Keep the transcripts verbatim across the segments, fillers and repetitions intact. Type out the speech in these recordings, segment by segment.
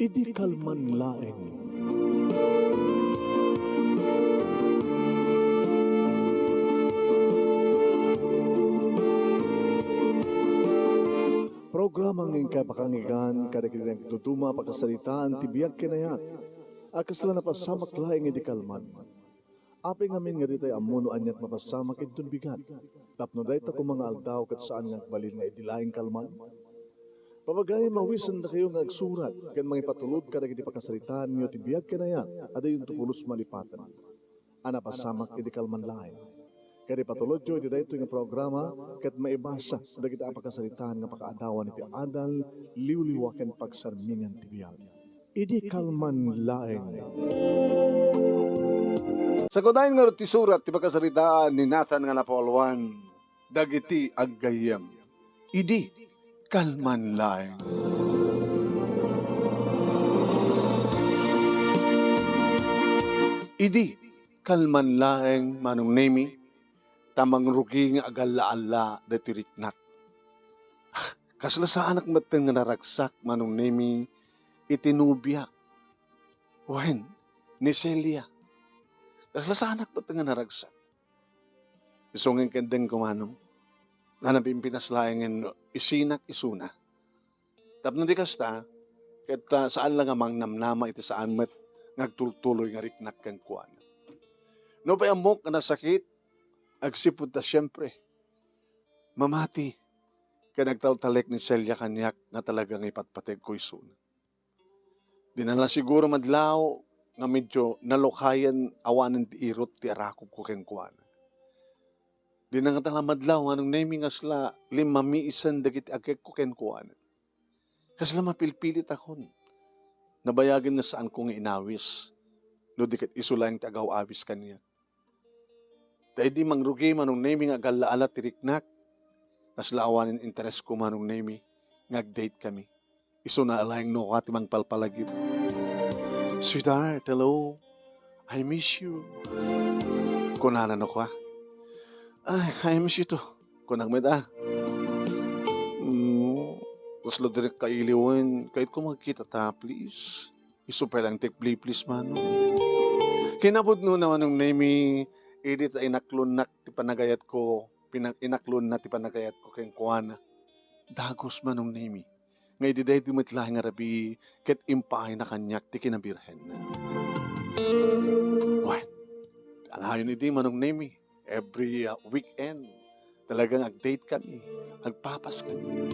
Idi kalman laeng. Programa nga inkay pakanggan kadagiti nagduduma a pakasaritaan ti biag ken ayat a kasla napasamak laeng idi kalman. Apay ngamin nga ditay ammo no aniat mapasamak inton bigat, tapno dayta koma nga aldaw ket saan nga agbalin nga idi laeng kalman? Papagayam, mawisendakayo nga agsurat ken mangipatulod kadagiti pakasaritaanyo ti biag ken ayat a diyonto pulos malipaten a napasamak idi kalman laeng. Ket ipatulodyo iti daytoy nga programa ket maibasa dagiti a pakasaritaan nga pakaadawan iti adal, liwliwa ken pagsarmingan ti biag. Idi kalman laeng. Sagudayen ngarud ti surat ti pakasaritaan ni Nathan nga napauluan dagiti aggayyem. Idi kalman laeng. Idi kalman laeng, Manong Nemi, ta mangrugi nga agalla-alla daytoy riknak. Kasla saanak metten nga naragsak, Manong Nemi, iti nobiak. Wen, ni Celia. Kasla saanak metten nga naragsak. Isu nga inkendengko, Manong, nga napimpinas laengen isinak isuna. Tapno di kasta, ket, ah, saan la nga mangnamnama iti saan met nga agtultuloy nga riknak kenkuana. Nupay ammok nga nasakit, agsipud ta siempre, mamati ken agtaltalek ni Celia kaniak nga talaga nga ipatpategko isuna. Dina la siguro madlaw nga medyo nalukayen awanen ti irot ti arakupko kenkuana. Dina ngata la madlaw, Manong Nemi, nga kasla limmamiisen dagiti agekko kenkuana. Kasla mapilpilitakon. Nabayagen nga saanko nga inawis, no di ket isu laeng ti agaw-awis kaniak. Ta idi mangrugi, Manong Nemi, nga agalla-alla ti riknak, kasla awanen interesko, Manong Nemi, nga ag-date kami. Isuna laeng no kua ti mangpalpalagip. "Sweetheart, hello. I miss you." Kunana no kua. "Ay, I miss you too." Kunak met a. "Mm, kasla direk kailiwen. Kayatko makitata, please." Isu pay laeng ti please, Manong. Kinapudnona, Manong Nemi, idi ta inaklonnak ti panagayatko, pina-, inaklonna ti panagayatko kenkuana. Dagus, Manong Nemi, nga idi daydi met laeng a rabii ket impaayna kaniak ti kinabirhenna. Wen, anayon idi, Manong Nemi, every, ah, weekend, talagang ag-date kami, agpapas kami.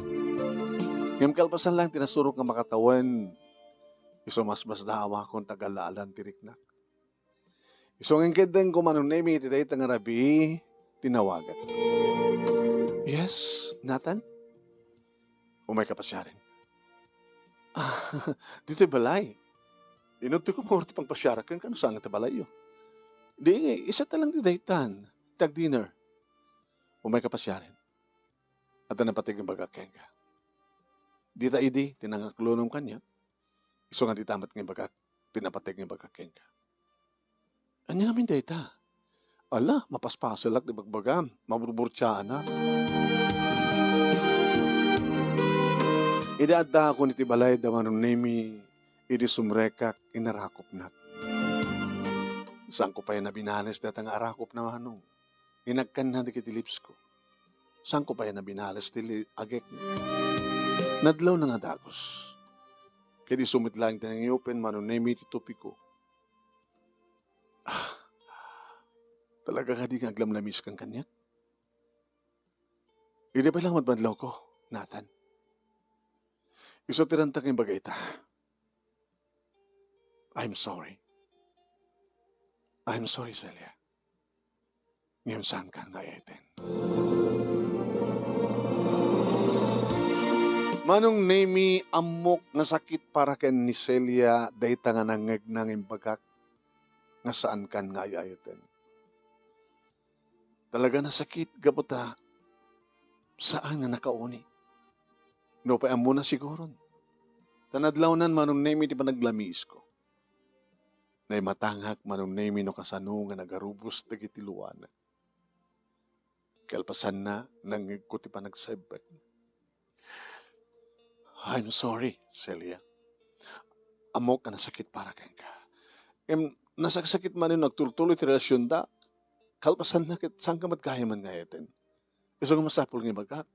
Ngem kalpasan laeng ti nasurok nga makatawen, isu masmasdaawakon ta agalla-allaan ti riknak. Isu nga inkendengko, Manong Nemi, iti dayta nga rabii, tinawagan. "Yes, Nathan?" "Umayka pasiaren?" "Ah, ditoy balay. Inuntoyko puro ti pangpasiarak kenka no saan nga ti balayyo." "Di, isata lang ti daytan, ti ag-dinner." "Umayka pasiaren. Adda napateg nga imbagak kenka." Dita idi ti nangaklonom kaniak, isu nga dita met nga imbagak ti napateg nga imbagak kenka. "Ania ngamin dayta?" "Ala, mapaspaselak ti bagbagam, maburburtiaanak." Idi addaakon iti balay da Manong Nemi, idi sumrekak, inarakupnak. Saanko pay a nabinales dayta nga arakupna, Manong. Inagkanna dagiti lipsko. Saanko pay a nabinales ti li-, agekna. Nadlawna nga dagus. Ket isu met laeng ti nangiupen, Manong Nemi, ti tupiko. Ah, talaga kadi nga aglamlamiskan kaniak? Idi pay la madmadlawko, Nathan. Isu ti ranta nga ibaga ita. I'm sorry. I'm sorry, Celia. Ngem saankan nga ay-ayaten. Manong Nemi, ammok nga sakit para ken ni Celia dayta nga nangngegna nga imbagak nga saankan nga ay-ayaten. Talaga nasakit gapu ta saan nga nakauni. Nupay ammona siguron. Ta nadlawnan, Manong Nemi, ti panaglamiisko. Naimatangak, Manong Nemi, no kasano nga nagarubos dagiti luana. Kalpasanna, nangngegko ti panagsebbek. I'm sorry, Celia. ammok a nasakit para kenka. Ngem nasaksakit manen no agtultuloy ti relasionda, kalpasanna ket saanka met gayam nga ayaten. Isu nga masapul nga ibagak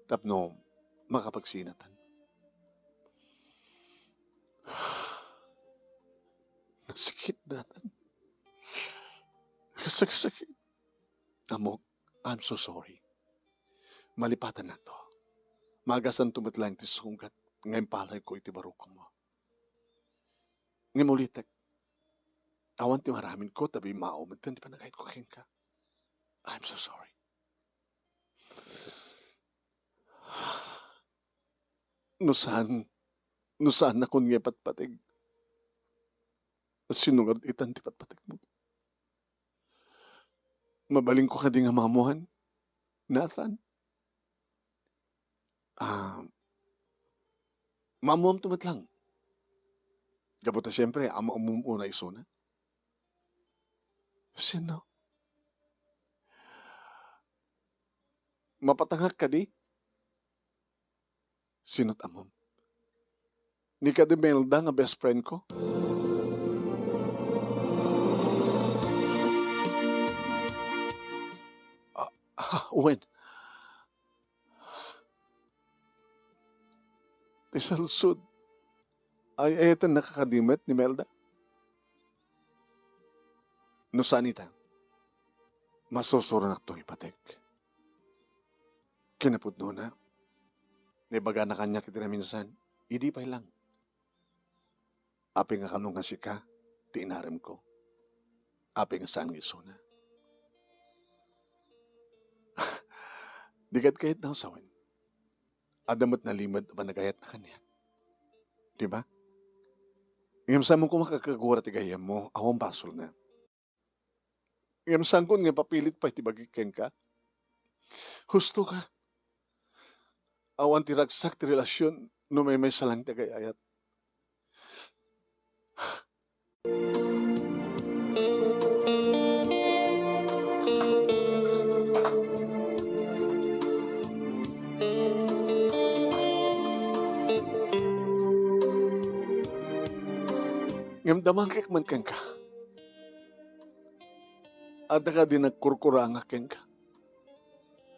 tapno makapagsinatan. Nasakit, Nathan. Nasaksakit. Ammok, I'm so sorry. Malipatannakto. Maagasanto met laeng ti sunggat nga impalayko iti barukongmo. Ngem ulitek, awan ti maaramidko ta bimmao metten ti panagayatko kenka. I'm so sorry. No saan, no saannakon nga ipatpateg, sino ngarud itan ti patpategmo? Mabalinko kadi nga maammoan, Nathan? Ah, maammoamto met laeng. Gapu ta siempre, ammoam unay isuna. Sino? Mapatangak kadi? Sino't ammom? Ni kadi Melda nga best friend ko? Ah, ah, wen. Ti salsod, ay-ayatennaka kadi met ni Melda? No saan ita, masusuronakto ipateg. Kinapudnona, naibagana kaniak iti naminsan, idi pay laeng. Apay nga kano nga sika ti inaremko? Apay nga saan nga isuna? Di kad kayatna sawen. Adda met nalimed a panagayatna kaniak. Di ba? Ngem saanmo koma a kagura ti gayyemmo, awan basolna. Ngem saankon nga ipapilit pay ti bagik kenka. Husto ka. Awan ti ragsak ti relasion no maymaysa laeng ti agay-ayat. Ngem damagek man kenka. Adda kadi nagkurkurangak kenka?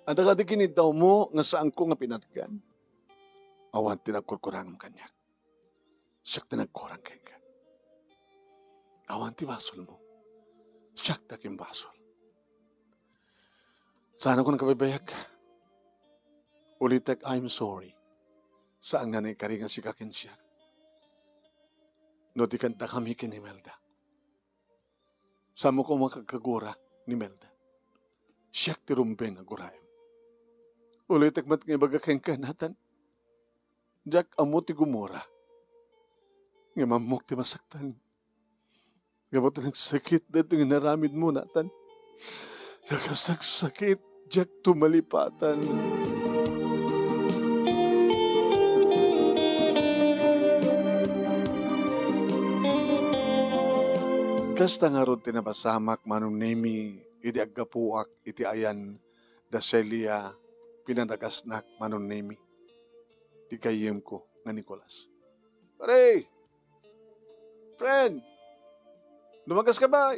Adda kadi kiniddawmo nga saanko nga pinatgan? Awan ti nagkurkurangam kaniak. Siak ti nagkurang kenka. Awan ti basolmo. Siak ti agimbasol. Saanakon a kabaybayag. Ulitek, I'm sorry. Saan nga naikari nga sika ken siak. No di kanta kami ken Imelda. Saanmo koma a kagura ni Melda. Siak ti rumbeng a guraem. Ulitek met nga ibaga kenka, Nathan. Diak ammo ti gumura. Ngem ammok ti masaktan. Gapu ta nagsakit daytoy nga inaramidmo, Nathan. Nakasaksakit, diak to malipatan. Kasta ngarud ti napasamak, Manong Nemy, idi aggapuak iti ayan da Celia, pinadagasnak, Manong Nemy, ti gayyemko nga Nicolas. Pare! Friend! Dumagas ka ba?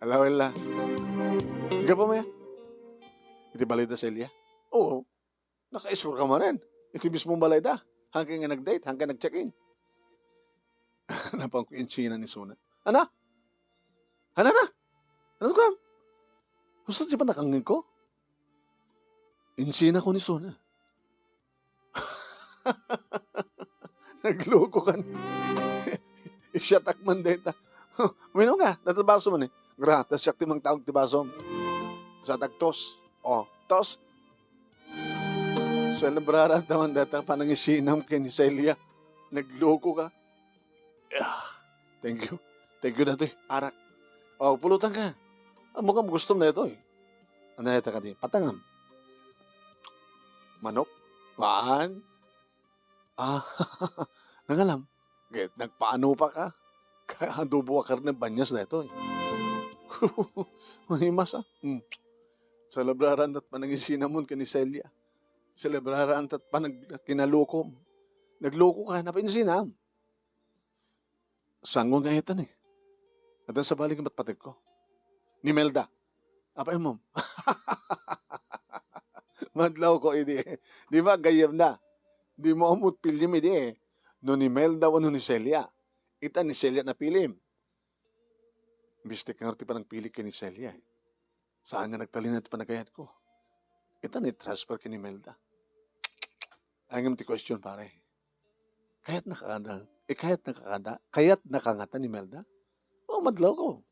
Ala, wala. Gapu mo ya? Iti balay da Celia? Oo. Nakaisur ka manen. Iti mismo balay da. Hangke nga nag-date, hangke nag-check-in. Napan ko insina ni Suna. Ana? Ana na? Ano ka? Gusto di pa nakangin ko? Insina ko ni Suna. Nagloko kan. Isyatak man deta. Uminom ka, data baso man eh. Gra, tas siak ti mangtaog ti baso. Sa tagtos. Oh, tos. Selebraran ta man data panangisinam ken ni Celia. Nagloko ka. Ah, thank you. Thank you datoy, arak. Oh, pulutan ka. Amo ka, gustom daytoy. Ano na ita kadi? Patangam. Manok? Maan? Ah, nangalam. Ket nagpaano pa ka? Kay adobo a karne banyas daytoy. Mahimas, ah. Hmm. Selebraran tat panangisinamon ken ni Celia. Selebraran tat panag-, kinalukom. Naglokoka, napay ni Sinam. Sango nga ita ni. Adda sabali nga patpategko. Ni Melda. Apay mo? Madlawko idi. Di ba, gayyem na? Di mo amot pilim idi. No ni Melda wenno ni Celia. Ita ni Celia napilim. Mistek nga ti panagpili ken ni Celia, eh. Saan nga nagtalina ti panagayatko. Ita ni transfer ken ni Melda. Ay ngem ti question, pare. Kayatnaka kada, eh, kayatnaka kada, kayatnaka ngata ni Melda? O, madlawko.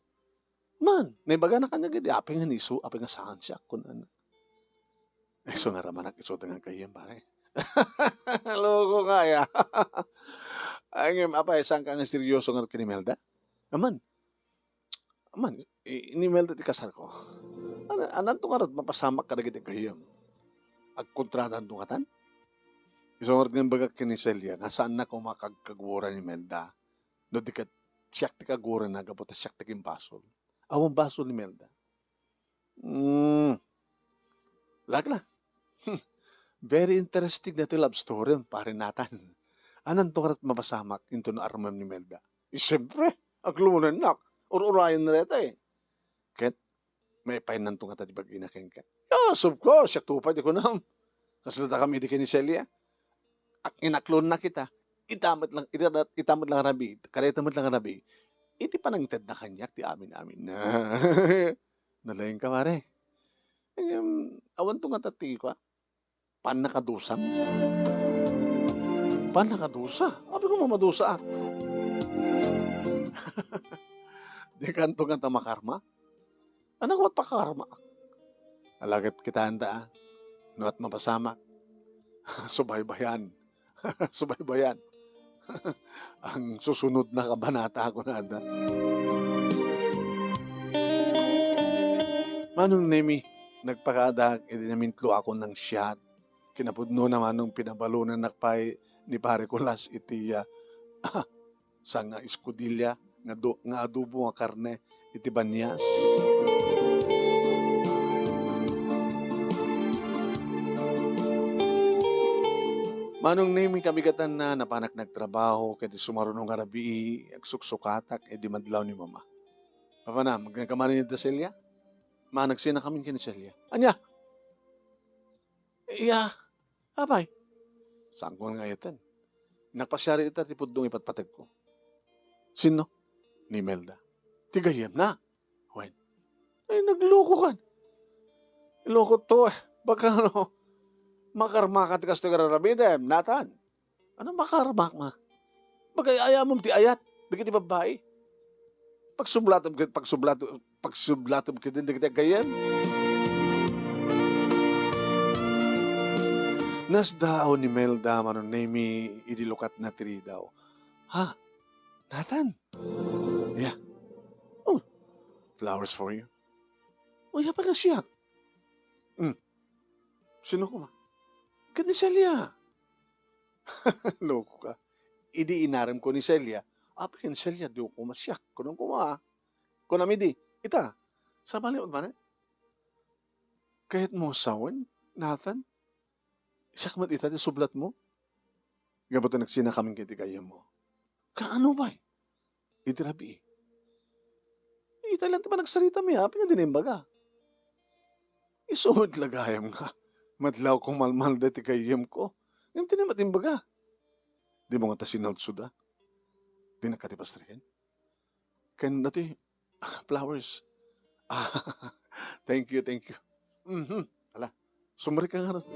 Man, naibagana kaniak idi, apay nga ni isu, apay nga saan siak, kunan. Ay, so nga ramanak, isu nga gayyem, pare. Loko kaya. Ay, ngem, apay, saan ka nga seryoso nga ken ni Melda? Aman. Aman, i-, ni Melda ti kasarko. Ana-, ananto ngarud mapasamak kadagiti gayyem? Agkontradanto ngatan? Isu ngarud nga imbagak ken ni Celia nga saannak a makagkagwara ni Melda. No di ket, siak ti kagwarana gapu ta siak ti agimbasol. Awan basol ni Melda. Hmm. Lagla. Very interesting daytoy love story, pare Nathan. Ananto ngarud mapasamak inton armem ni Melda? Eh, siyempre, aglumonennak. Ur-urayenna dayta, eh. Ket, maipaayannanto ngata ti bag-ina kenka. Yes, of course, siak to pay ti kunam. Kasla dakami idi ken ni Celia. Ak-, inaklonna kita. Ita met lang, ita, ita met lang rabii, kadayta met lang rabii. Iti panangtedna kaniak ti amin-amin. Nalaingka, pare. Em, awanto ngata ti kua, pannakadusam. Pannakadusa? Apay koma madusaak? Dikanto ngata makarma? Annak met pakakarmaak? Ala ket kitaenta, a. No at mapasamak, subaybayan. Subaybayan. Ang susunod na kabanata, kunada. Manong Nemi, nagpakaadak idi namintlo ako ng shot. Kinapudnona, Manong, pinabalonennak pay ni Pare Kulas iti, ah, sanga escudilla nga do-, nga adobo nga karne iti banias. Manong Nemi, kabigatanna, napanak nagtrabaho, ket sumaruno nga rabii, agsuksukatak idi madlaw ni Mama. Papanam, agkamanen ida Celia? Ma, nagsinakamin ken ni Celia. Ania? Iya, apay? Saan ko nga ayaten? Nagpasiar ita ti pudno nga ipatpategko. Sinno? Ni Imelda. Ti gayyemna. Wen. Ay, naglokokan. Loko to, eh. Baka ano, makarmakan ti kastoy nga rarabidem, Nathan. Ano makarmak, ma? Bagay, ayamom ti ayat dagiti babbai. Pagsublatem ket, pagsublatem, pagsublatem ket dagiti aggayyem. Nasdaaw ni Imelda, Manong Nemi, idi lukatna ti ridaw. Ha? Nathan? Yeah. Oh, flowers for you. Oh, ya pala siya. Hmm. Sino ko, ma? Ken ni Celia. Loko ka. Idi inarem ko ni Celia, apay ken Celia, di ko masiak. Kunam ko, ma. Kunam idi, ita, sabali met manen. Kayat mo sawen, Nathan? Siak met ita ti sublat mo? Gapu ta nagsinakamin ken ti gayyem mo. Kaano pay? Iti rabii. Ita lang ti panagsarita mi, apay nga di na imbaga? Isu met la gayam nga madlaw ko malmalda ti gayyem ko. Ngem di na met imbaga. Di mo ngata sinalsod, a? Di na ka ti pastriken? Ken dati, flowers. Ah, thank you, thank you. Mhm. Ala, sumrek ka ngarud.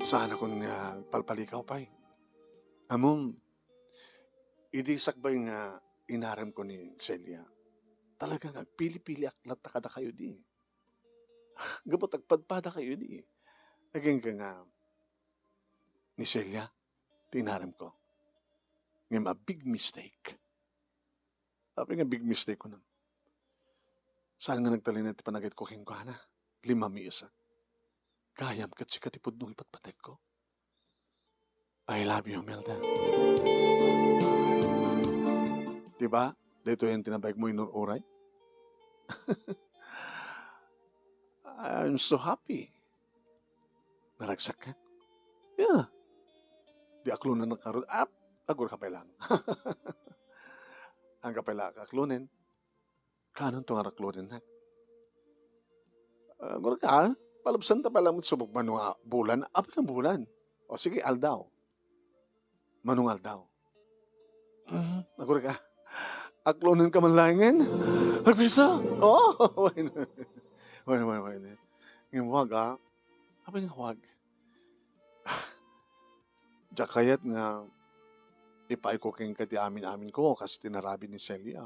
Saan akon nga palpalikaw pay. Ammom, idi sakbay nga inarem ko ni Celia, talaga nga agpili-piliak latta kadakayo di. Gapu ta agpadpadakayo di. Agingga nga ni Celia, ti inarem ko. Ngem a big mistake. Apay nga big mistake ko na? Saan nga nagtalina ti panagayat ko kenkuana? Limamiisak. Gayam ket sika ti pudno nga ipatpategko. I love you, Imelda. Di ba? Daytoy ti nabaykmo inur-uray. I'm so happy. Naragsak ka? Yeah. Di aklonen ngarud. Ah, agurka pay lang. Angka pay la aklonen. Kaanonto nga aklonennak? Agurka, palubsanta pay lang subok mano nga bulan. Apay nga bulan? O sige, aldaw. Mano nga aldaw? Mhm, agurka. Aklonenka man laengen? Agpisa? Oh, wait, wait, wait, wait. Ngem huwag, ah. Apay nga huwag? Diak kayat nga ipaayko kenka ti amin-aminko kas ti inaramid ni Celia.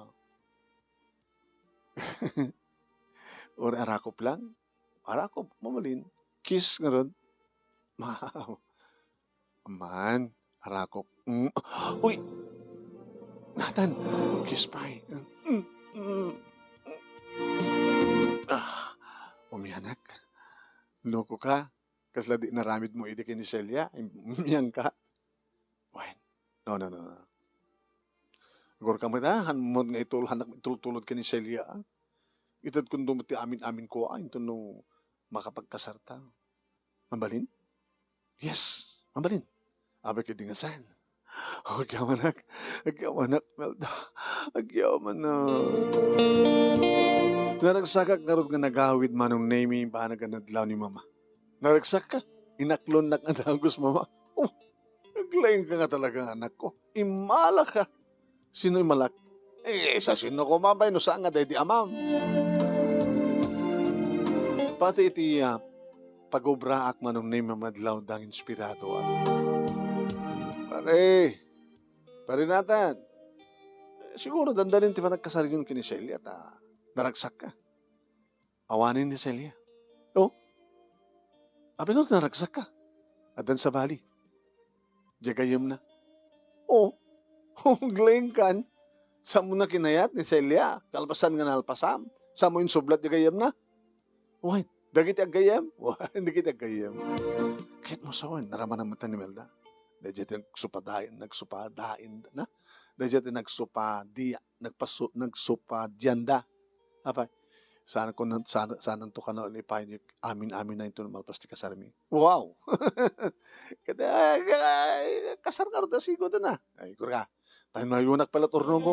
Uray arakop lang. Arakop, mabalin. Kiss ngarud. Wow. Aman, arakop. Mm. Uy! Nathan, kiss pay. Mm, mm. Ah, umianak. Loko ka. Kasla di inaramidmo idi ken ni Celia, im-, impianka. Wen. No, no, no, no. Agurka met, ah, haanmo nga itul-, haanak itultulod ken ni Celia, ah. Itedkon met ti amin-aminko, ah, inton no makapagkasarta. Mabalin? Yes, mabalin. Apay ket di nga saan. Agyamanak, agyamanak, Melda. Agyamanak. Naragsakak ngarud nga nagawid, Manong Nemy, banag a nadlaw ni Mama. Naragsakka? Inaklonnak nga dagus, Mama. Oh, naglaingka nga talaga nga anakko. Immalaka. Sino immala? Eh, sa sino koma pay no saan nga daydi amam? Pati iti, ah, pagobraak, Manong Nemy, madlawda nga inspirado, ah. Pare, Pare Nathan, eh, siguro dandanin ti panagkasaryon ken ni Celia ta naragsakka. Awanen ni Celia. Oh? Apay nga naragsakka? Addan sabali. Diay gayyemna. Oh. Aglaingkan. Saanmo kinayat ni Celia? Kalpasan nga nalpasam. Saanmo insublat diay gayyemna? Wen, dagiti aggayyem? Wen, dagiti aggayyem. Ket mo sa wen, naramanam met ni Melda. Daydiay ti nagsupadain, nagsupadain, na? Daydiay ti nagsupadi-, nagpasu-, nagsupadianda. Apay, saan ko na, saan, saananto kano ipaay amin-amin na inton malpas ti kasarmi. Wow! Kada, ay, kasar ngarud a sigo da na. Ay, kurka. Taymayonak pay la ti urnongko.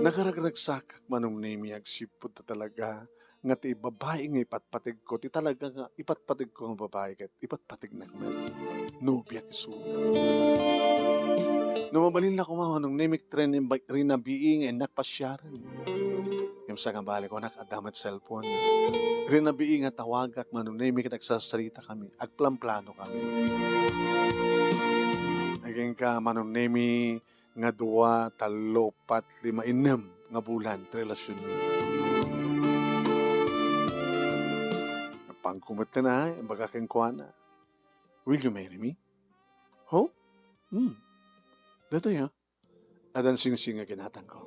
Nakaragragsakak, Manong Nemy, agsipud ta talaga nga ti babai nga ipatpategko, ti talaga nga ipatpategko nga babai ket ipatpategnak met. Nobiak isu. No mabalin la koma, Manong Nemy, ket rin-, rinabii nga innak pasiaren. Ngem sangabali, kunak, adda met cellphone. Rinabii nga tawagak, Manong Nemy, ket agsasaritakami, agplanplanokami. Agingga, Manong Nemy, nga dua, tallo, upat, lima, innem nga bulan ti relasionmi. Napanko met na, imbagak kenkuana, "Will you marry me?" "Ho? Hmm. Datoy, ha?" Addan singsing nga kinatangko.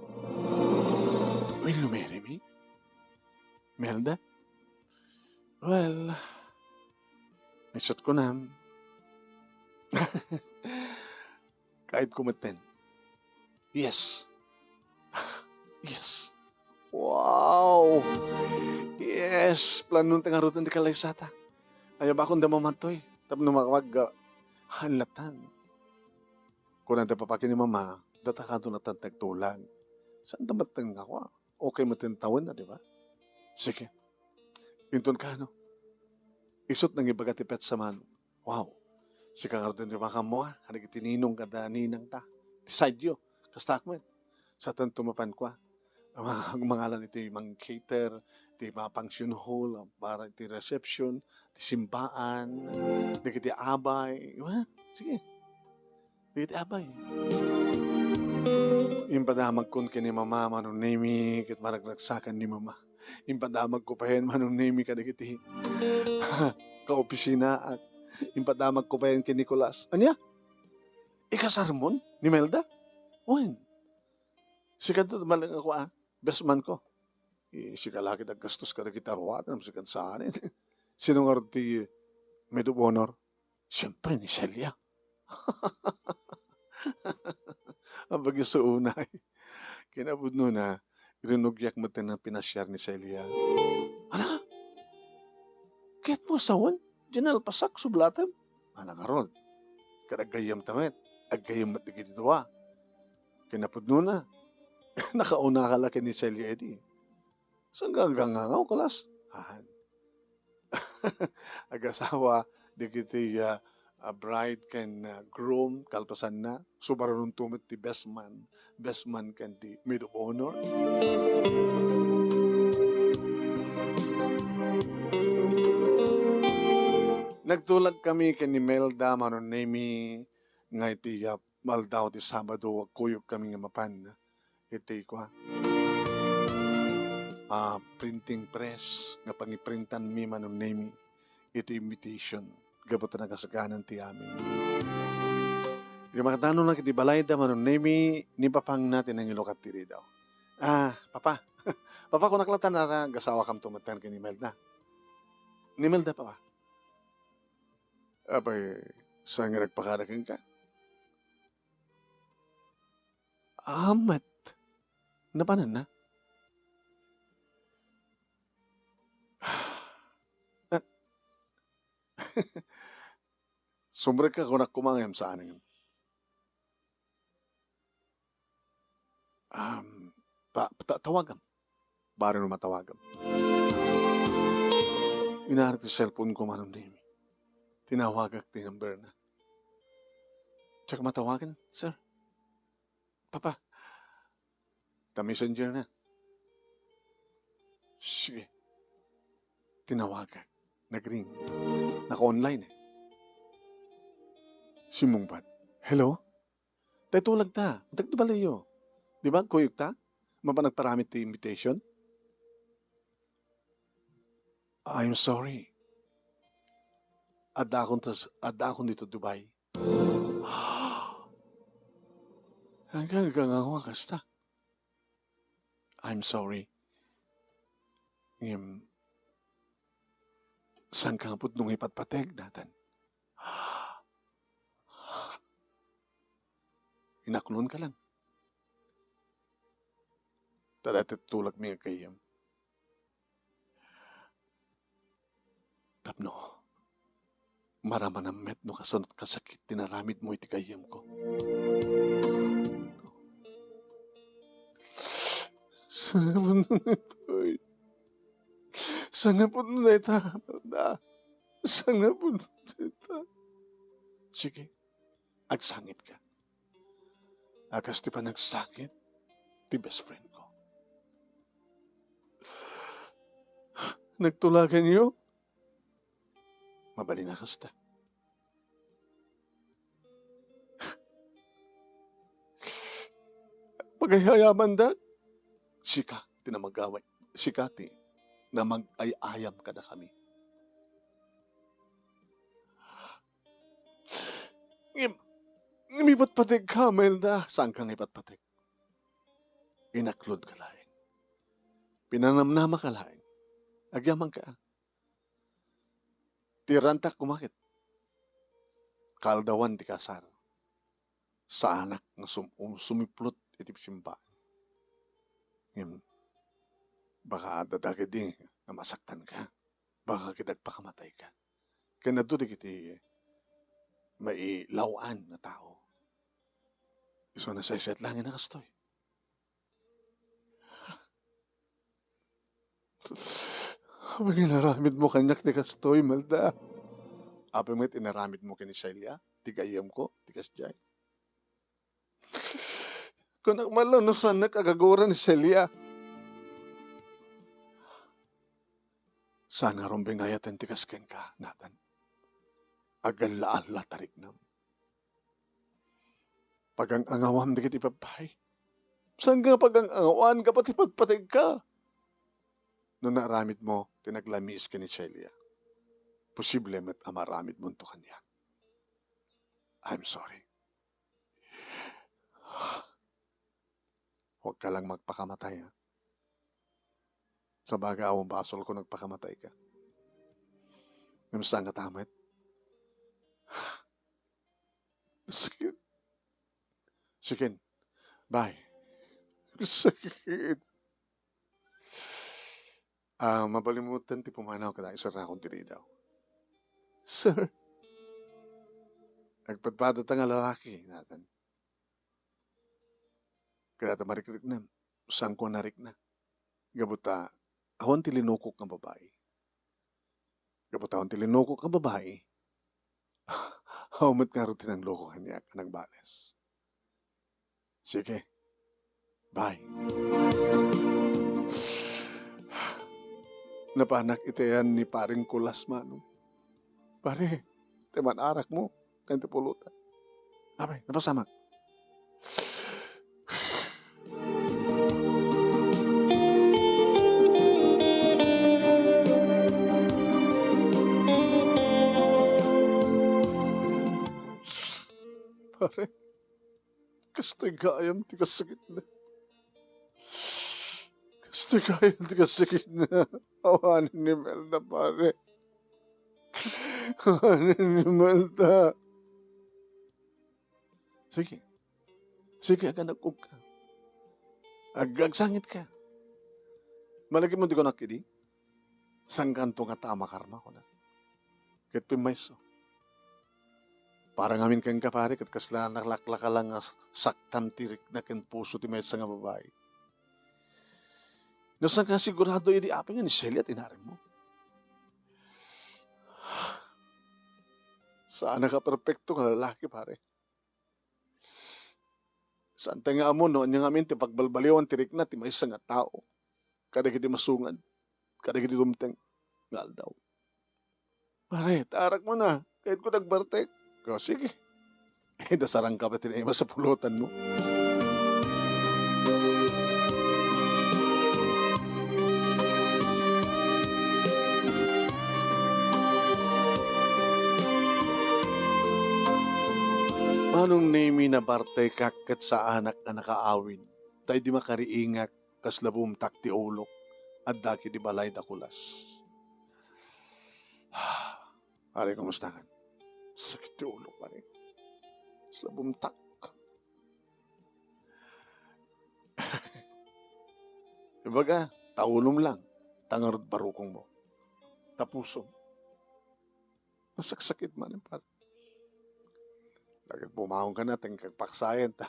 "Will you marry me, Melda?" "Well, isut' kunam." Kaayatko metten. Yes. Yes. Wow! Yes! Planon ti ngaruden ti kalaysata. Aya bakon da mamadtoy. Tapno makapag, ah, hanlatan. Kuna ti papaki ni Mama, data kanto natan nagtulag. Saan da met nga kua? Okay met ti tawen na, di ba? Sige. Inton kano? Isut' nangibaga ti petsa man. Wow. Sika ngarud ti makammo, ah, kadagiti ninong kada ninang ta. Ti sideyo. Kasta met. Sa tanto mapan kua. Mangalan iti mang-cater, ti ma-function hall, para iti reception, ti simbaan, dagiti abay. Wala. Sige. Dagiti abay. Impadamagkon ken ni Mama, Manong Nemy, ket maragragsakan ni Mama. Impadamagko payen, Manong Nemy, kadagiti kaopisinaak. Impadamagko payen ken Nicolas. Ania? Ikasarmon ni Melda? Wen. Sika to, maleng ako, ah. Best man ko. Eh, sika la ket aggastos kadagiti aruaten, sika saanen. Sino ngarud ti maid of honor? Siempre, ni Celia. Apag-isu unay. Kinapudnona, rinugiak met ti pinasiar ni Celia. Ala? Ket mo sawen, diay nalpasak, sublatem. Ana ngarud, ket aggayyemta met, aggayyem met dagiti dua. Kinapudnona, nakaunaka la ken ni Celia idi. Saan nga agngangawkayo, kalas? Haan. Agasawa dagiti, ah, ah, bride ken, ah, groom, kalpasanna, subarunonto met ti best man, best man ken ti maid of honor. Nagtulagkami ken ni Melda, Manong Nemi, nga iti, ah, aldaw ti Sabado, agkuyogkami nga mapan iti kua, ah, printing press nga pangiprintanmi, Manong Nemi, iti invitation gapu ta nagasaganan ti amin. Idi makadanonna iti balayda, Manong Nemi, ni papangna ti nangilukat ti ridaw. Ah, Papa. Papa, kunak latta, agasawakamto metten ken ni Imelda. Ni Imelda, Papa. Apay, saan nga nagpakada kenka? Amet. Napananna? Ah, sumrekka, kunak koma ngem saan ngem. Um, ta-, ta-, tawagam. Baro no matawagam. Inarik ti cellphone ko, Manong Nemi. Tinawagak ti number na. Diak matawagan, sir. Papa, ta messenger na. Sige. Tinawagak. Nagring. Naka-online eh. Simmungbat. Hello? Tay tulagta. Dagdi balayyo. Di ba, kuyogta? Mapan nagparamid ti invitation? I'm sorry. Addaakon tas-, addaakon dito Dubai. Hanggang, hanggang ako kasta. I'm sorry. Ngem, saan ka nga pudno nga ipatpateg, Nathan? Inaklon ka lang. Ta dayta ti tulagmi nga gayyem. Tapno maramanam met no kasano kasakit ti naramidmo iti gayyemko. Sangapun no daytoy. Sangapun no dayta, Amelda. Sangapun no dayta. Sige, agsangitka. A kas ti panagsangit ti best friend ko. Nagtulaganyo? Mabalin a kasta. Pagayayamanda? Sika ti namagaway. Sika ti namag-ay-ayam kadakami. Ngem, ngem ipatpategka, Imelda. Saanka nga ipatpateg? Inaklodka laeng. Pinanamnamaka laeng. Agyamanka. Ti rantak kumakit. Kaaldawan ti kasar. Saanak nga sum-, um-, sumiplot iti simbahan. Ngem, baka adda dagidi nga masaktanka. Baka ket agpakamatayka. Ken adda dagiti mailaw-an nga tao. Isu a nasaysayat laengen a kastoy. Apay nga inaramidmo kaniak ti kastoy, Imelda? Apay met inaramidmo ken ni Celia, ti gayyemko, ti kasdiay? Kunak man laeng no saannak agaguran ni Celia. Saan nga rumbingayaten ti kas kenka, Nathan. Agalla-alla ti riknam. Pagang-angawam dagiti babbai. Saan nga pagang-angawan gapu ti pagpategka? No naaramidmo ti naglamiis ken ni Celia, posible met a maaramidmonto kaniak. I'm sorry. Huwag ka lang magpakamatay, ha? Sabagay, awan basolko no agpakamatayka. Ngem saan nga tamet? Sakit. Siken. Bye. Sakit. Ah, mabalin mo ten ti pumanaw kada isernakon ti ridaw. Sir, agpadpadata nga lalaki, natan. Kada ta marikriknam, saan ko a narikna. Gapu ta, awan ti linukok nga babai. Gapu ta awan ti linukok nga babai, awan met ngarud ti nangloko kaniak a nagbales. Sige. Bye. Napanak iti ayan ni Paring Kulas, Manong. Pare, ti man-arakmo, ken ti pulutan. Apay, napasamak. Pare, kastoy gayam ti kasakitna. Kastoy gayam ti kasakitna. Awanen ni Imelda, pare. Awanen ni Imelda. Sige. Sige, aganagkogka. Ag-, agsangitka. Malagipmo ti kunak idi? Saankanto nga tama karma, kunak. Ket pimmayso. Para ngamin kenka, pare, ket kasla nalaklaka lang nga saktam ti rikna ken puso ti maysa nga babai. No saanka sigurado idi apay nga ni Celia ti inaramidmo? Saanak a perpekto nga lalaki, pare. Saantayo nga ammo no ania ngamin ti pagbalbaliwan ti rikna ti maysa nga tao kadagiti masungad, kadagiti dumteng nga aldaw. Pare, ta arakmo na, kayatko ti agbartek. O, sige. Eh, dasarangka pay ti naimas a pulotanmo. Manong Nemi, nabartekak ket saanak a nakaawid, ta idi makariingak, kasla bumtak ti ulok, adda ket di balay da Kulas. Pare, kumusta kan? Sakit ti ulok, pare. Kasla bumtak. Ibaga, ta ulom lang, ta ngarud barukongmo. Ta pusom. Nasaksakit manen, pare. Lagip bumaonka na, ta inkagpaksayan, ta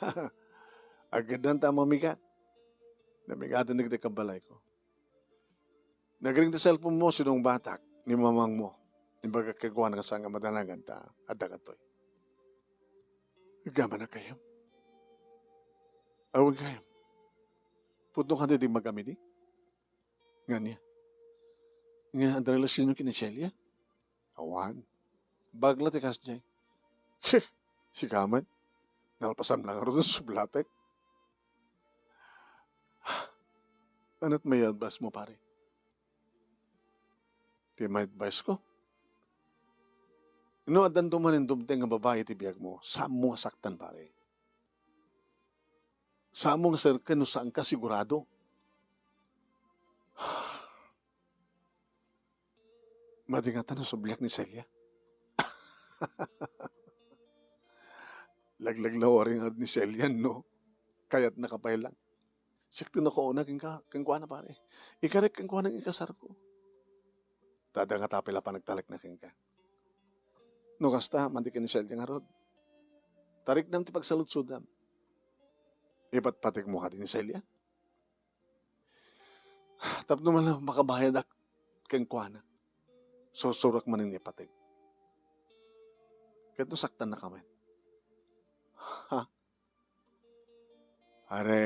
aggaddanta a mamigat. Namigaten dagiti kabalayko. Nagring ti cellphone mo, sinungbatak ni mamangmo. Imbagak kenkuana nga saan nga madanagan ta adda kadtoy. Agyamanak gayam. Awan gayam. Pudno kadi ti mag-amidi? Nga ania? Nga adda relasionyo ken ni Celia? Awan. Bagla ti kasdiay. Sika met, nalpasam lang ngarud ti sublatek. Ania ti mai-advise mo, pare? Ti mai-advise ko? No addan dumanen dumteng nga babai iti biagmo, saanmo nga saktan, pare. Saanmo nga serken no saanka sigurado. Madi ngata no subliak ni Celia. Laglag la uring ni Celia no kayatnaka pay lang. Siak ti nakauna kenka, kenkuana, pare. Ikarek kenkuana nga ikasarko. Ta adda ngata pay la panagtalekna kenka. No kasta, madi ken ni Celia ngarud. Ta riknam ti pagsaludsodam. Ipatpategmo kadi ni Celia? Tapno man lang makabayadak kenkuana, sursurak manen ipateg. Ket no saktannaka met. Ha? Are,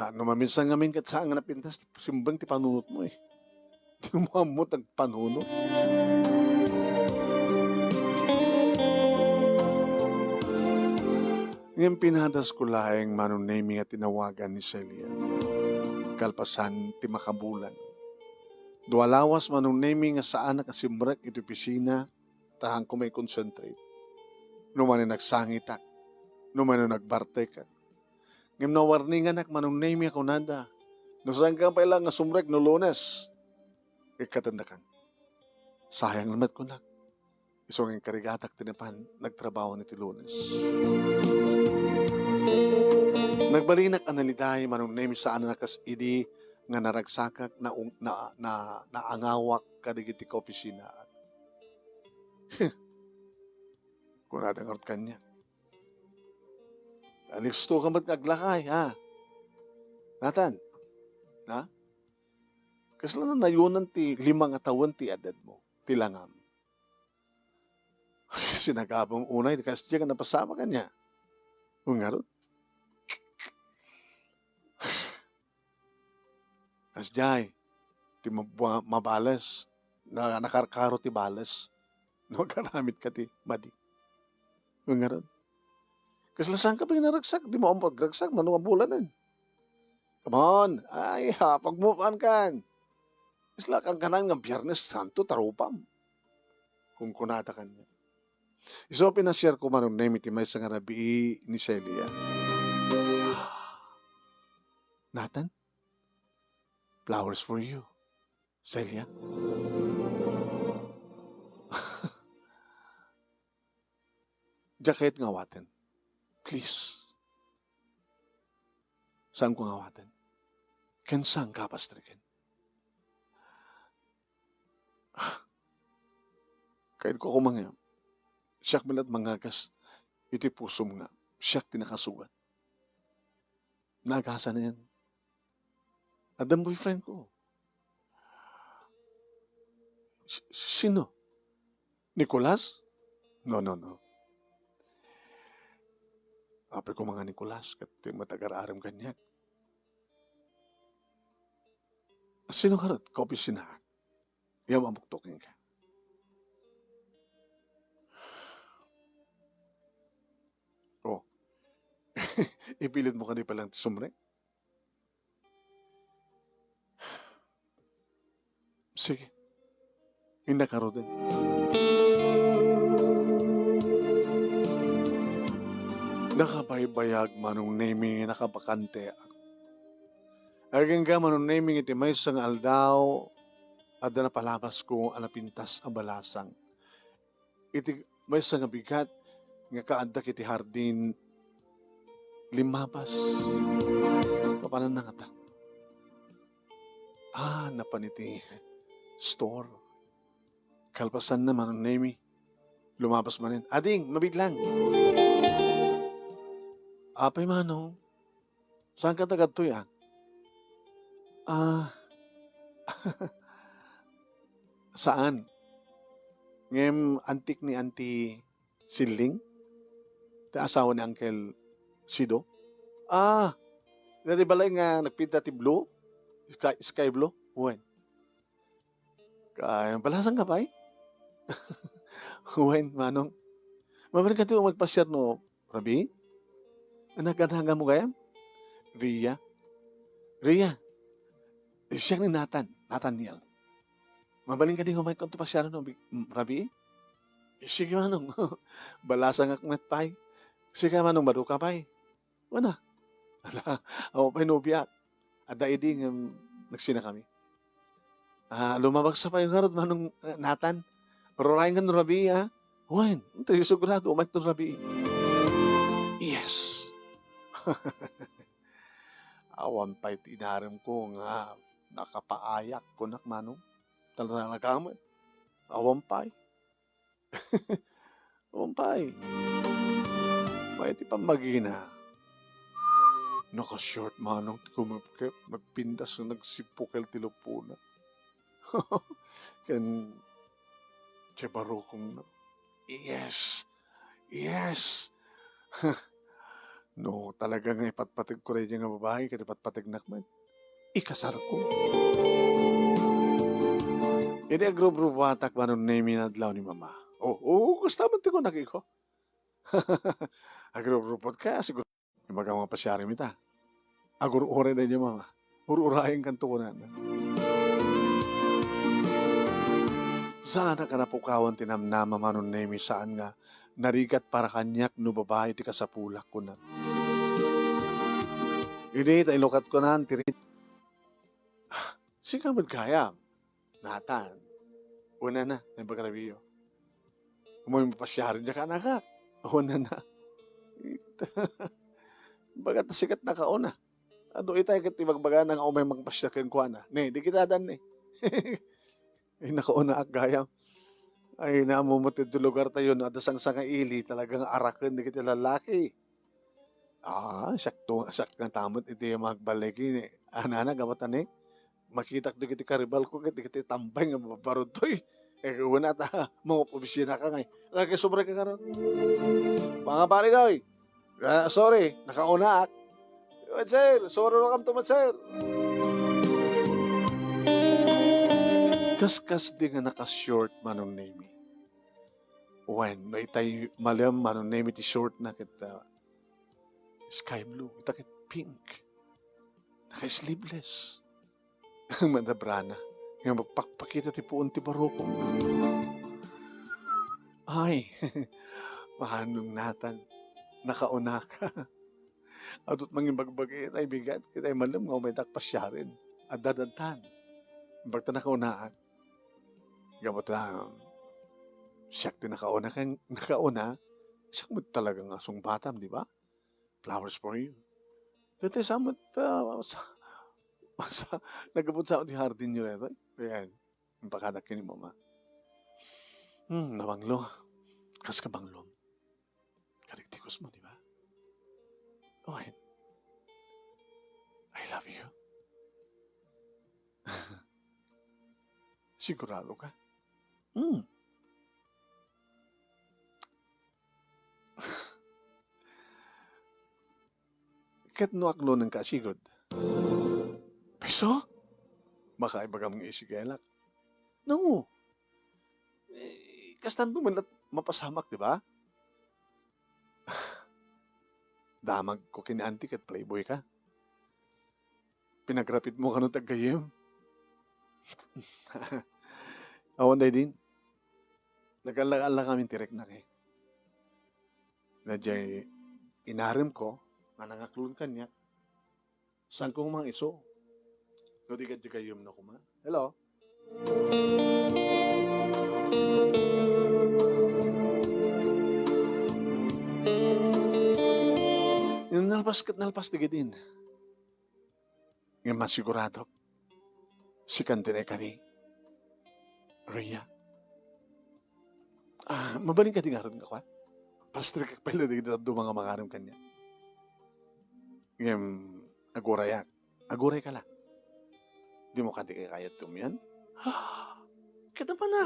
ha, no maminsan ngamin ket saan nga napintas ti simrek ti panunotmo, eh. Di mo ammo ti agpanunot. Ngem pinadasko laeng, Manong Nemi, nga tinawagan ni Celia. Kalpasan ti makabulan. Dua lawas, Manong Nemi, nga saanak a simrek iti opisina, ta haanko mai-concentrate. No manen nagsangitak, no manen nagbartekak. Ngem nawarninganak, Manong Nemi, a kunada, no saanka pay la nga sumrek no Lunes, ikkatendakan. Sayang lamet, kunak. Isu nga inkarigatak ti napan nagtrabaho iti Lunes. Nagbalinak a naliday, Manong Nemi, saan a kas idi nga naragsakak, naung-, na, na, naangawak kadagiti kaopisinaak. Kunada ngarud kaniak, "Alisto ka met nga aglakay, ha? Nathan, ha? Kasla nayonan ti lima nga tawen ti edadmo, ti langam." Sinagabam unay, kasdiay nga napasamak kaniak. Ngarud, kasdiay ti mabua-, mabales, na, nakarkaro ti bales. No, agaramidka ti madi. Ngarud, kasla saanka pay nga naragsak, dimo ammo agragsak, mano nga bulanen? Come on, ay, ha, pagmukan kan. Kasla kankanan nga Biyernes Santo, tarupam. Kunkunada kaniak. Isu a pinasiar ko, Manong Nemi, ti maysa nga rabii ni Celia. Nathan, flowers for you, Celia. Diak kayat nga awaten. Please. Saanko nga awaten. Ken saanka a pastreken. Kayatko koma nga siak met laeng mangagas iti pusom nga siak ti nakasugat. Naagasanen. Addan boyfriend ko. Si-, sino? Nicolas? No, no, no. Apay koma nga Nicolas, ket ti met agar-arem kaniak. Sino ngarud? Kaopisinaak. Yaw, mabuktok kenka. Oh. Ipilitmo kadi pay laeng ti sumrek? Sige. Innak ngaruden. Nakabaybayag, Manong Nemi, nakabakanteak. Agingga, Manong Nemi, iti maysa nga aldaw, adda napalabasko a napintas a balasang. Iti maysa nga bigat nga kaaddak iti hardin, limmabas. Papananna ngata? Ah, napan iti store. Kalpasanna, Manong Nemi, lumabas manen. "Ading, mabiit lang." "Apay, Manong? Saanka tagadtoy, a?" "Ah, saan. Ngem antik ni Auntie Siling, ti asawa ni Uncle Sido." "Ah, daydi balay nga nagpinta ti blue? Sky, sky blue?" "Wen." "Kay, balasangka pay?" "Wen, Manong." "Mabalinka ti magpasiar no rabii? Anak, ganahanmo gayam?" "Ria." "Ria, siak ni Nathan, Nathaniel. Mabalinka di nga umayka to pasiar no bi-, rabii?" "Sige, Manong." "Balasangak met pay. Sika, Manong, maduka pay?" "Wen a." "Ala, awan pay nobiak. Adda idi ngem nagsinakami." "Ah, lumabas sa pay ngarud, Manong, eh, Nathan. Ur-urayenka no rabii, a?" "Wen, intoy sigurado, umayto rabii." Yes. Awan pay ti inaremko nga nakapaayak, kunak, Manong. Talaga met. Awan pay. Umpay. May ti pammagina. Naka-short, Manong, ti kumipkip, nagpintas nga nagsippukel ti lupona. Ken ti barukongna. Yes. Yes. No talaga nga ipatpategko daydiay nga babai ket ipatpategnak met, ikasarko. Idi agrubrubuatak, Manong Nemi, nga adlaw ni Mama. O, o, kasta met ti kunak, iko. Agrubrubuatka, siguro. Ibaga nga pasiarem ita. Agur-uray daydiay, Mama. Ur-urayenkanto, kunana. Saanak a napukawan ti namnama, Manong Nemi, saan nga narigat para kaniak no babai ti kasapulak, kunana. Idi ta ilukatko nan ti rit-, "Sika met gayam, Nathan?" "Wen a, naimbag a rabii." "Umay mapasiaren diak, anakak." "Wen a." "Baga ta sika ti nakauna." Adu itay ket ibagbagana nga umay mangpasiar kenkuana. Ne, di kita adan ne. Ay, nakaunaak gayam. Ay, naammo met ti lugar tayo, no, adda sangsangaili, talagang araken dagiti lalaki. Ah, siak to, siak nga tamot iti magballigi ni anana, gapu ta ne, makitak dagiti karibalko ket dagiti tambay nga babarudtoy. Eh, una ta, mangop-opisina ka ngay. Lagi, sobra ka karon. Mga pare, doy. Ah, sorry, nakaunaak. Wen, sir, sorry, welcome to, sir. Kaskas di nga naka-short, Manong Nemi. Wen, no itay malem, Manong Nemi, ti short na ket, ah, sky blue, ita ket pink. Naka-sleeveless. Ang madabrana nga magpakpakita ti puon ti barukong. Ay, paanong natan? Nakauna ka. Adut mangibagbagi itay bigat, itay malem nga umaydak pasiaren. Adda dantan. Bagta nakaunaak. Gapu ta, siak ti nakauna ken, nakauna, siak met talaga nga sungbatam, di ba? Flowers for you. Dati sa met, ah, sa, sa, nagabot sa ti hardin nyo daytoy. Ayan. Impakadak ken ni mama. Hmm, nabanglo. Kas ka banglo. Katiktikos mo, di ba? Oh, I, I love you. Sigurado ka? Hmm. Ket no aklonen ka, sigud. Peso? Makaibagam nga isigelak. No. Eh, kastanto man lat mapasamak, di ba? Damag ko ken ni auntie ket playboy ka. Pinagrapit mo kano ti gayyem? Awan daydi. Nagalla-alla kami ti rikna, eh. Daydiay inarem ko nga nangaklon kaniak, saan ko koma nga isu? No di ket gayyem na koma. Hello? Nalpas ket nalpas dagidin. Ngem masiguradok, sikan ti naikari. Ria. Ah, mabalin kadi ngarud nga kua? Pastrikek pay la dagiti dadduma nga mangarem kaniak. Ngem, agurayak. Aguray ka la. Dimo kadi kayat tumian? Ket apana?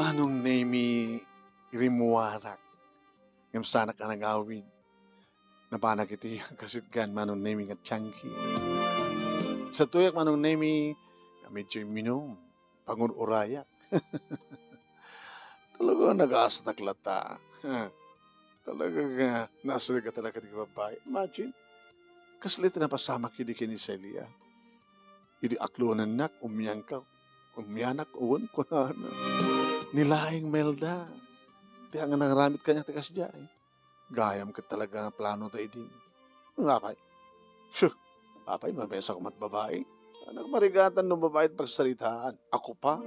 Manong Nemi, rimmuarak. Ngem saanak a nagawid. Napanak iti kasitgan, Manong Nemi, nga tiangki. Satuyak, Manong Nemi, nga medyo minum. Pangur-urayak. Talaga, nagasnak lata. Talaga nga, nasaligat talaga ti babae. Imagine, kasla ti napasamak idi ken ni Celia. Idi aklonennak, umianka, umianak, wen, kunana. Ni laeng Melda. Ti nga nangaramid kaniak ti kasdiay. Gayam ket talaga nga plano ta idin. Apay? Shoo! Apay, mabesa ko met babae? Nagmarigatan no babae ti pagsaritaan. Ako pa?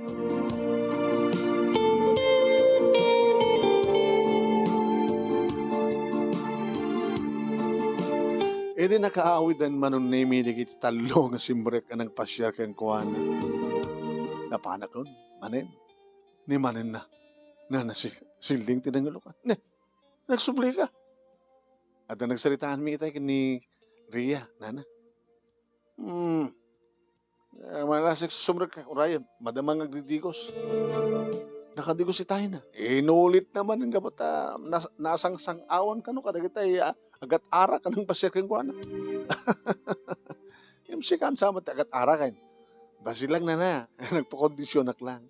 Idi nakaawiden, Manong Nemi, dagiti tallo nga simrek a nagpasiar kenkuana. Napanakon, manen. Ni manenna. Nana si, siling ti nangilukan. Ne, nagsubli ka. Adda nagsaritaanmi itay ken ni Ria, nana. Hmm. Eh, malasig sumrek ka, uray, madama nga agdidigos. Nakadigos itay na. Inulit naman ang gabat, ah, nas-, nasangsang-awan kano kadagitay, ah, agat-arak a nagpasiar kenkuana. Yung si kansa met agat-arak, eh. Basi lang, nana. Nagpakondisionak lang.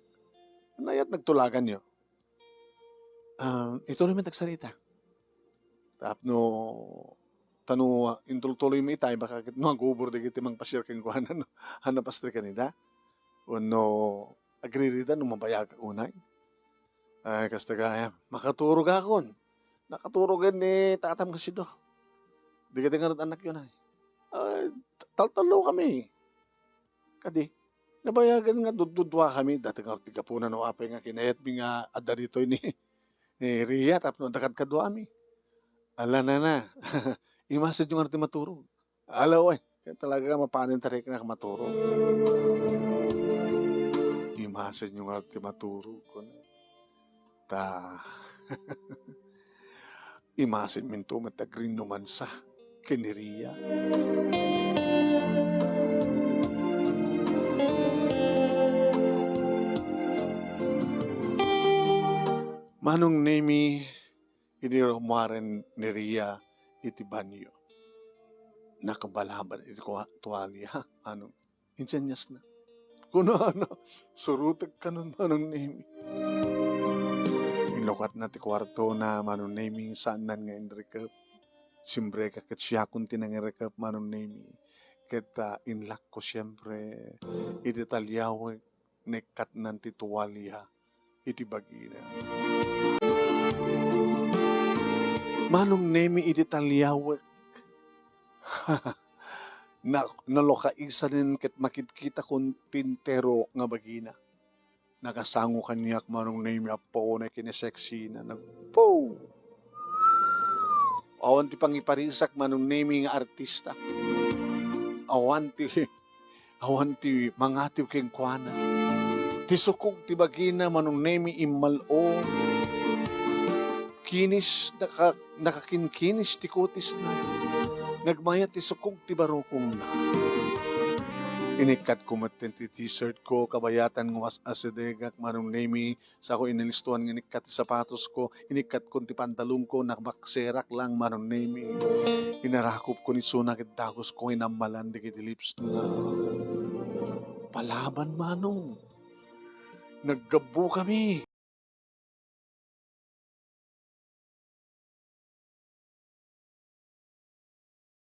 Nayat nagtulagan yo. Ah, ituloy met agsarita. Tapno, tano, ah, intultuloy mi itay, baka ket no agubor dagiti mangpasiar kenkuana, no? A napastrikan ida. Wenno agririda no mabayagak unay. Ay, kasta gayam. Makaturogakon. Nakaturogen ni tatam kasido. Di kadi ngarud annakyo, nay. Ay, taltallo kami. Kadi, nabayagan nga dududua kami. Dati ngarud ti gapuna no apay nga kinayatmi nga adda ditoy ni, ni Ria tapno adda kadkaduami. Ala, nana, imasidyo ngarud ti maturog. Ala, uy, talaga mapanen ta riknak maturog. Imasidyo ngarud ti maturog, kuna. Ta, imasidminto met ti agrinnumansa ken ni Ria. Manong Nemi, idi rummuaren ni Ria iti banio, nakabalaban iti kua-, tualia, Manong. Insianyasna. Kunana, "Surotek kanon, Manong Nemi." Inlukatna ti kuartona, Manong Nemi, saannan nga inrikep. Simbreka ket siakon ti nangirikep, Manong Nemi. Ket, ah, inlakko siempre iti taliawek, naikkatnan ti tualia iti bagina. Manong Nemi, iti taliawek, na-, nalukaisanen ket makitkitakon ti entero nga bagina. Nakasango kaniak, Manong Nemi, a puonay ken ni sexy na nagpo. Awan ti pangiparisak, Manong Nemi, nga artista. Awan ti, awan ti mangatiw kenkuana. Ti sukog ti bagina, Manong Nemi, immal-o. Kinis, naka-, nakakinkinis ti kutisna. Nagmayat ti sukog ti barukongna. Inikkatko metten ti t-shirt ko, kabayatan nga as-, asidegak, Manong Nemi, sako inalistoan nga inikkat ti sapatos ko, inikkatkon ti pantalon ko, nabakserak lang, Manong Nemi. Inarakop ko ni Suna ket dagus ko nga inammalan dagiti lips na. Palaban, Manong. Naggabbukami.